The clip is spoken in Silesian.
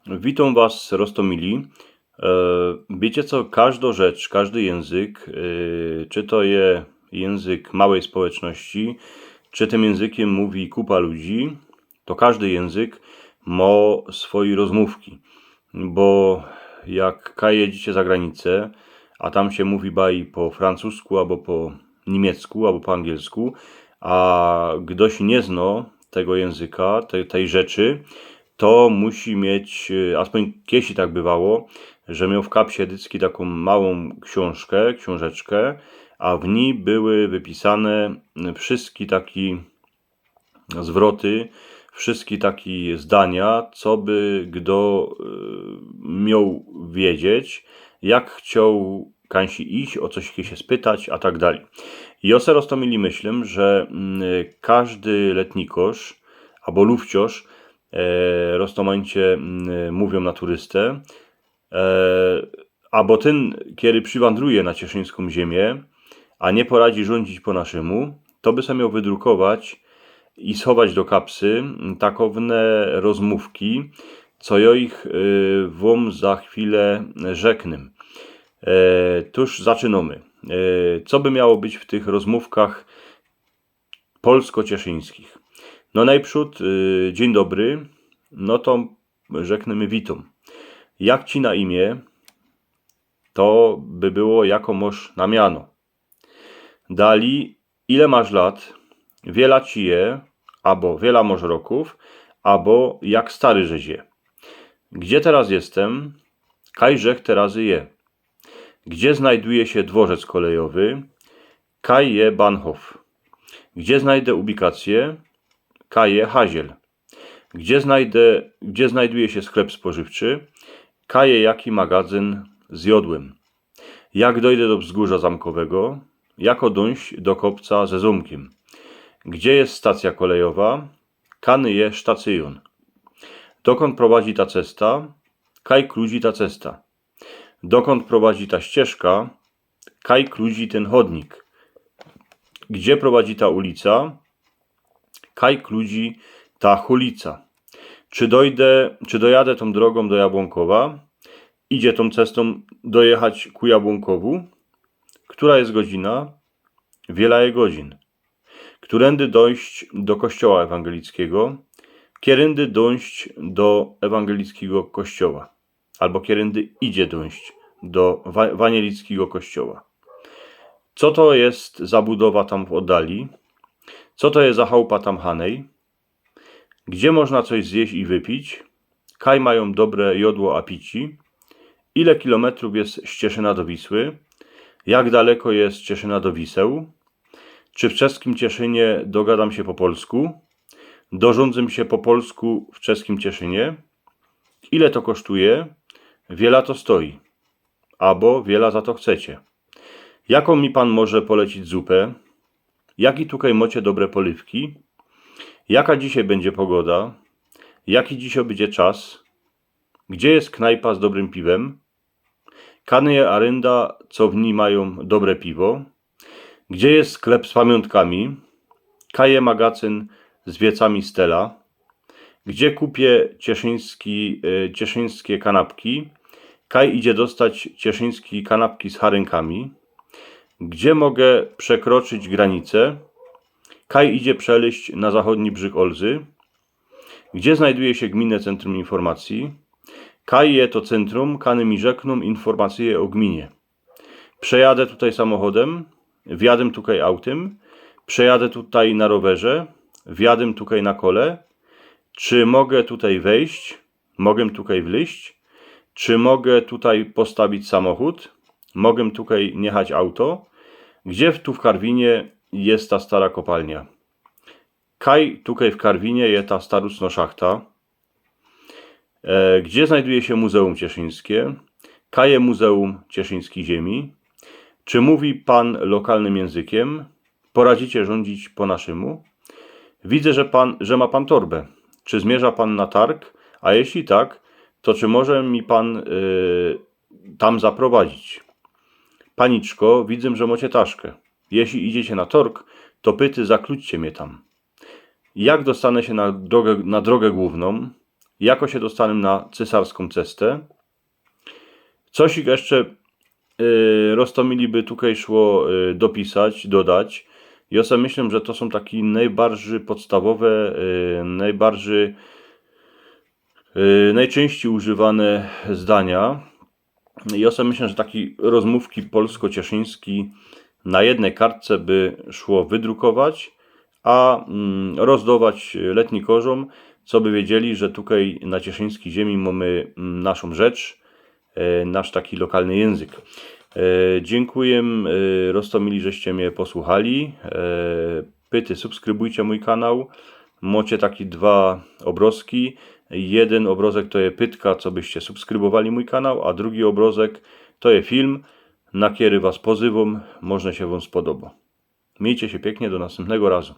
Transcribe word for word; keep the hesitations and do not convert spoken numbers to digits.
Witōm was, roztōmili. E, wiycie co, kożdŏ rzecz, kożdy jynzyk, e, czy to je jynzyk mołyj społeczności, czy tym jynzykiym mōwi kupa ludzi, to kożdy jynzyk mŏ swoje rozmōwki. Bo jak kaj jedziecie za granicã, a tam sie mōwi baj po francusku, abo po niymiecku, abo po angielsku, a ftoś niy znŏ tego jynzyka, te, tyj rzeczy, to musi mieć, e, aspōń kejsi tak bywało, że mioł w kapsie dycki takõ mołõ ksiōnżkã, ksiōnżeczkã, a w nij były wypisane wszyjske take zwroty, wszyjske take zdania, co by fto, e, mioł wiedzieć, jak chcioł kajś iś, ô coś sie spytać, a tak dalij. I jŏ se, roztōmili, myślã, że, mm, kożdy letnikŏrz abo lufciŏrz, e, roztōmajcie, mm, mōwiōm na turystã, e, abo tyn, kery przywandruje na cieszyńską ziymia, a niy poradzi rządzić po naszymu, to by se mioł wydrukować i schować do kapsy, mm, takowne rozmōwki, co jŏ ich, y, wōm za chwilã rzeknã. E, tōż zaczynōmy. E, co by miało być w tych rozmōwkach polsko-cieszyńskich? No nojprzōd, y, dziyń dobry, no to rzeknōmy witōm. Jak ci na imiã? To by było, jako mŏsz na miano. Dalij, ile masz lat? Wiela ci je, abo wiela mŏsz rokōw, abo jak stary żeś je. Gdzie teraz jestem? Kaj żech terazy je? Gdzie znajduje się dworzec kolejowy? Kaj je bahnhof? Gdzie znajdę ubikację? Kaj je haziel? Gdzie znajdę, gdzie znajduje się sklep spożywczy? Kaj je jaki magazyn z jodłym? Jak dojdę do wzgórza zamkowego? Jako dōńść do kopca ze zōmkiym? Gdzie jest stacja kolejowa? Kany je sztacyjōn? Dokąd prowadzi ta cesta? Kaj kluzi ta cesta? Dokąd prowadzi ta ścieżka? Kaj kluzi tyn chodnik? Gdzie prowadzi ta ulica? Kaj kluzi ta chulica? Czy dojdę, czy dojadę tą drogą do Jabłonkowa? Idzie tą cestą dojechać ku Jabłonkowu? Która jest godzina? Wiela je godzin? Keryndy dojść do kościoła ewangelickiego? Keryndy dojść do ewangelickiego kościoła? Albo keryndy idzie dojść do wa-, ewangelickiego kościoła? Co to jest za budowa tam w oddali? Co to jest za chałupa tam hanej? Gdzie można coś zjeść i wypić? Kaj mają dobre jodło a pici? Ile kilometrów jest z Cieszyna do Wisły? Jak daleko jest z Cieszyna do Wiseł? Czy w czeskim Cieszynie dogadam się po polsku? Dorządzę się po polsku w czeskim Cieszynie? Ile to kosztuje? Wiela to stoi? Abo wiela za to chcecie? Jaką mi pan może polecić zupę? Jaki tukaj mocie dobre polywki? Jaka dzisiej bydzie pogoda? Jaki dzisiej bydzie czas? Gdzie jest knajpa z dobrym piwem? Kany je arynda, co w nij mają dobre piwo? Gdzie jest sklep z pamiōntkami? Kaj je magazyn z wiecami Stella? Gdzie kupię cieszyński, e, cieszyńskie kanapki? Kaj idzie dostać cieszyński kanapki z harynkami? Gdzie mogę przekroczyć granicę? Kaj idzie przelyźć na zachodni brzeg Olzy? Gdzie znajduje się Gminne Centrum Informacji? Kaj je to centrum, kany mi rzeknōm informacyje ô gminie? Przejadę tutaj samochodem, wjadym tukaj autym, przejadę tutaj na rowerze, wjadym tukaj na kole. Czy mogę tutaj wejść? Mogę tukaj wlyźć? Czy mogę tutaj postawić samochód? Mogę tukaj niechać auto? Gdzie tu w Karwinie jest ta stara kopalnia? Kaj tukaj w Karwinie je ta starusno szachta? E, gdzie znajduje się Muzeum Cieszyńskie? Kaj je Muzeum Cieszyńskij Ziemi? Czy mówi pan lokalnym językiem? Poradzicie rządzić po naszymu? Widzę, że pan, że ma pan torbę. Czy zmierza pan na targ? A jeśli tak, to czy może mi pan, y, tam zaprowadzić? Paniczko, widzę, że mocie taszkę. Jeśli idziecie na torg, to pyty, zakluczcie mie tam. Jak dostanę się na drogę, na drogę głównōm? jako sie dostaniym na cesarskõ cestã. Coś jeszcze y, roztōmili by tukej szło y, dopisać, dodać. I jŏ se myślã, że to sōm taki nojbardzij podstawowe, y, nojbardzij, y, nojczynściej używane zdania. I jŏ se myślã, że taki rozmōwki polsko-cieszyński na jednej kartce by szło wydrukować, a mm, rozdować letnikorzōm, co by wiedzieli, że tukej na cieszyńskij ziemi mōmy mm, naszōm rzecz, e, nasz taki lokalny jynzyk. E, dziynkuję, e, roztōmili, żeście mie posłuchali. E, pyty, subskrybujcie mōj kanał. Mŏcie taki dwa ôbrozki. Jedyn ôbrozek to je pytka, co byście subskrybowali mōj kanał, a drugi ôbrozek to je film, na kery was pozywōm, może sie wōm spodobo. Miyjcie sie piyknie, do nastympnego razu.